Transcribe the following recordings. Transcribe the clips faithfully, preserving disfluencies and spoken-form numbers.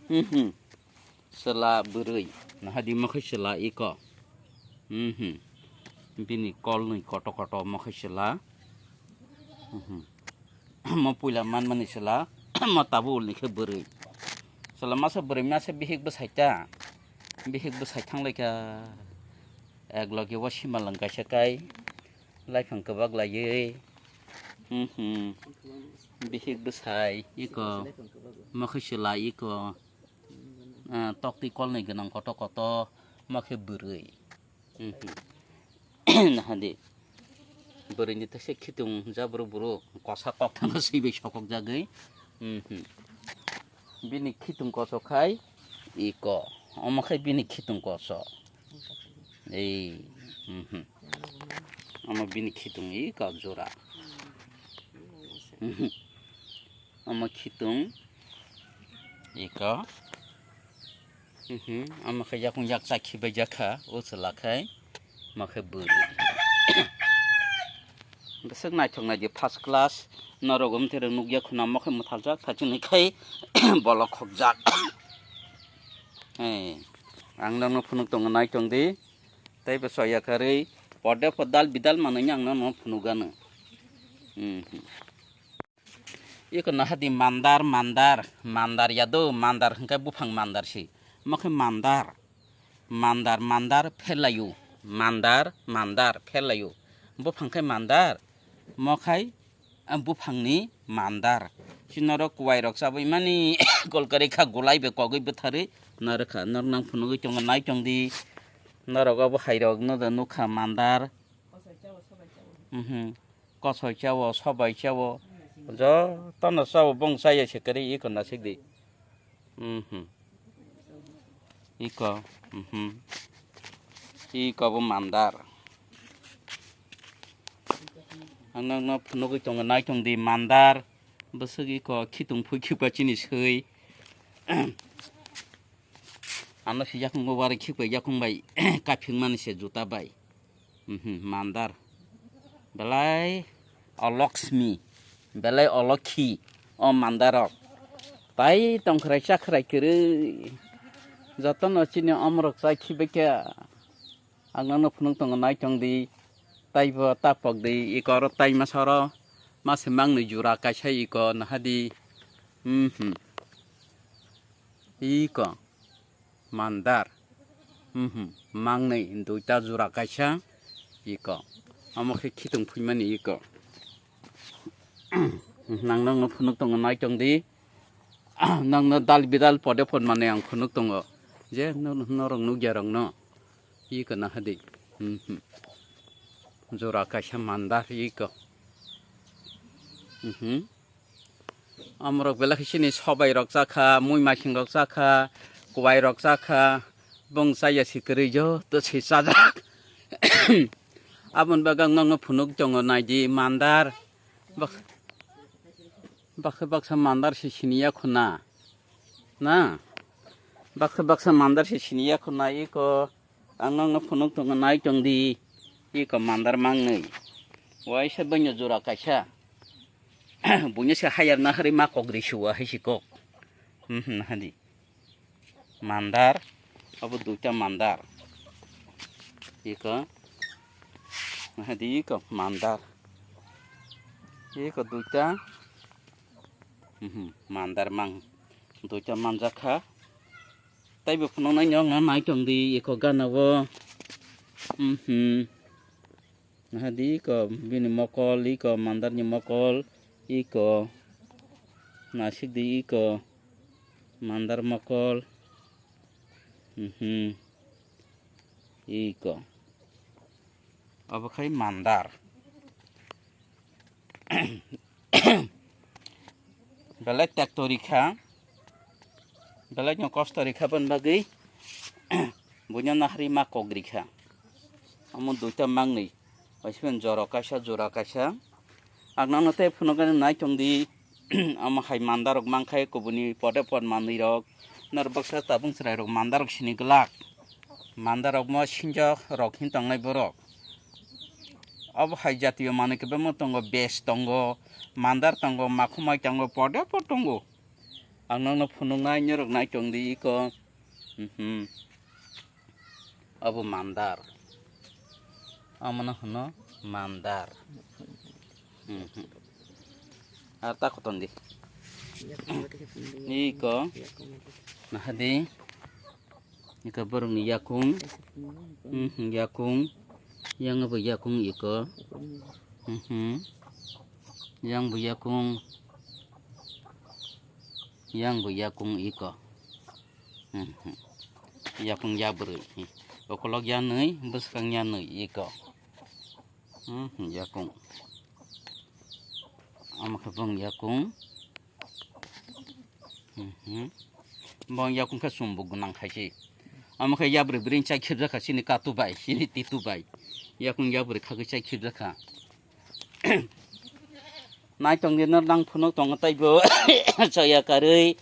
Mhm. Chwla bwrwi. Nahadi mokhe chwla iko. Mhm. Bini kolnwi koto koto mokhe chwla. Mhm. Mo puila manmani chwla. Mo tabuk ulni khe bwrwi. Chwla masa bwrwi masa bihik bwsai ta. Bihik bwsai thanglaikha. Ek loge o simalwng kaisa kai. Laiphang kwbak laiwi. Mhm. Bihik bwsai iko. Mokhe chwla iko. Ah, tokti kolnwi gwnang koto koto, mokhe bwrwi. Mhm. Nahadi. Bwrwini thaksa khitung jabru buru kosa kokthangno swiwi sokokjagwi. Mhm. Bini khitung koso khai iko. Omo khai bini khitung koso. Ei. Mhm. Omo bini khitung iko jora. Mhm. Omo khitung iko. Mhm. Omo khe yakung yakcha khibai jakha, o chwla khai, omo khe bwrwi. Bwswk naithok naidi first class, norok omtherok nukya khuna omo khe mwthaljak thachini khai bolok khokjak. Ei, ang nokno phunuk tongo naitong di, tei bo soya karwi pode podal bidal manwi ang nokno phunuk gano. Mhm. Iko nahadi mandar, mandar, mandar yado, mandar hwnkhe buphang mandar si. Mo khe mandar, mandar, mandar phelaio, mandar, mandar phelaio. Buphang khe mandar, mo khai, ah, buphangni mandar. Si norok kwai rok chabwi mani kolkari kha gulai bai kogwi bwtharwi narwkha. Norok nang phunugwi tongo nai tong di. Norok abo hai rok no do nukha mandar. Mhm. Kosoi chao, sobai chao. Jotono chao, bong chaya se kwrwi iko nasik di. Mhm. Iko, mhm. Iko bo mandar. Ang nokno phunugwi tongo, naitong di mandar. Bwswk iko khitung phui khipa chini swi. Ano si yakung bo wari khikbai yakung bai kaphik mani se juta bai. Mhm, mandar. Belai oloksmi, belai olokhi o mandarok. Tai tongkhrai chakhrai kwrwi. Jotono chini omorok chai khibai kha. Ang nokno phunuk tongo naitong di. Taibo tapok di, iko oro tai masa oro mase mangni jura kaisa iko nahadi. Mhm. Iko. Mandar. Mhm. Mangnwi duita jura kaisa iko. Omo khe khitung phuimani iko. Nang nokno phunuk tongo naitong di. Nokno dal bidal pode pod manwi ang phunuk tongo. Je no-, norok nukya rokno. Iko nahadi. Mhm. Jura kaisa mandar iko. Mhm. Amorok belai khe chini sobai rok chakha, mui maising rok chakha, kwbai rok chakha, bong chaya si kwrwi joto se chajak. Aboni bagwi ang nokno phunuk tongo naidi mandar. Bak-, baksa baksa mandar se siniya khuna. Na? Baksa baksa mandar se siniya khuna iko. Ang nokno phunuk tongo naitong di. Iko mandar mangnwi. Waisa banya jura kaisa. Buino se hayar na hari ma kok ri suwa hai si kok. Mhm, hadi. Mandar, abo duita mandar. Iko, hadi iko mandar. Iko duita, mhm, mandar mang. Duita manjak kha. Taibo phunuknai nokno naitong di, iko gana o. Mhm. Nahadi iko bini mokol, iko mandarni mokol, iko nasikdi iko mandar mokol. Mhm. Iko obo khai mandar. Belai tekto rikha, belai no kosto rikha boni bagwi buino nahari ma kok rikha. Omo duita mangnwi, waisa jora kaisa, jora kaisa. Ang nokno tei phunukgani naitong di, omo hai mandarok mankhai kubuni pode pod manwi rok. Norok baksa tabung chwrai rok mandarok sini glak. Mandarok mo sinjok rok hin tongnai borok. Obo hai jatiyo manwi kwbangma tongo, bes tongo, mandar tongo, makhumai tongo, pode pod tongo. Ang nokno phunuknai, norok nai tong di iko. Mhm. Abo mandar. Omono hwno mandar. Mhm. Ar ta koton di. Iko. Nahadi. Iko borokni yakung. Mhm, yakung. Yang bo yakung iko. Mhm. Yang bo yakung. Yang bo yakung iko. Mhm. Yakung yabrwi. Okolog yanwi, bwskang yanwi iko. Mhm, yakung. Omo khe bong yakung. Mhm. Bong yakung khe chumbo gwnang khai se. Omo khe yabrwi bwrwi chai khibjak kha chini katu bai, chini titu bai. Yakung yabrwi khagwi chai khibjak kha. Naitong di nor nang phunuk tongo taibo chaya karwi,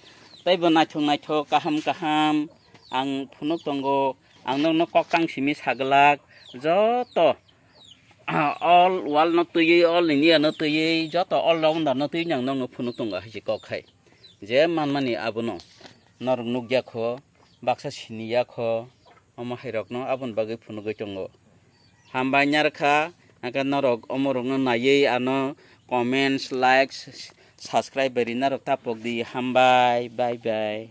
taibo naithok naithok kaham kaham ang phunuk tongo. Ang nokno kok tang simi saglak joto all world no twiwi, all India no twiwi, joto all rounder no twiwi ang nokno phunuk tongo hai se kok hai. Je manmani abono norok nukya kho, baksa siniya kho, omo hai rokno aboni bagwi phunugwi tongo. Hambai nyarkha, hake norok omorokno naiwi ano comments, likes, subscribe bai rinarok ta pokdi. Hambai, bye bye.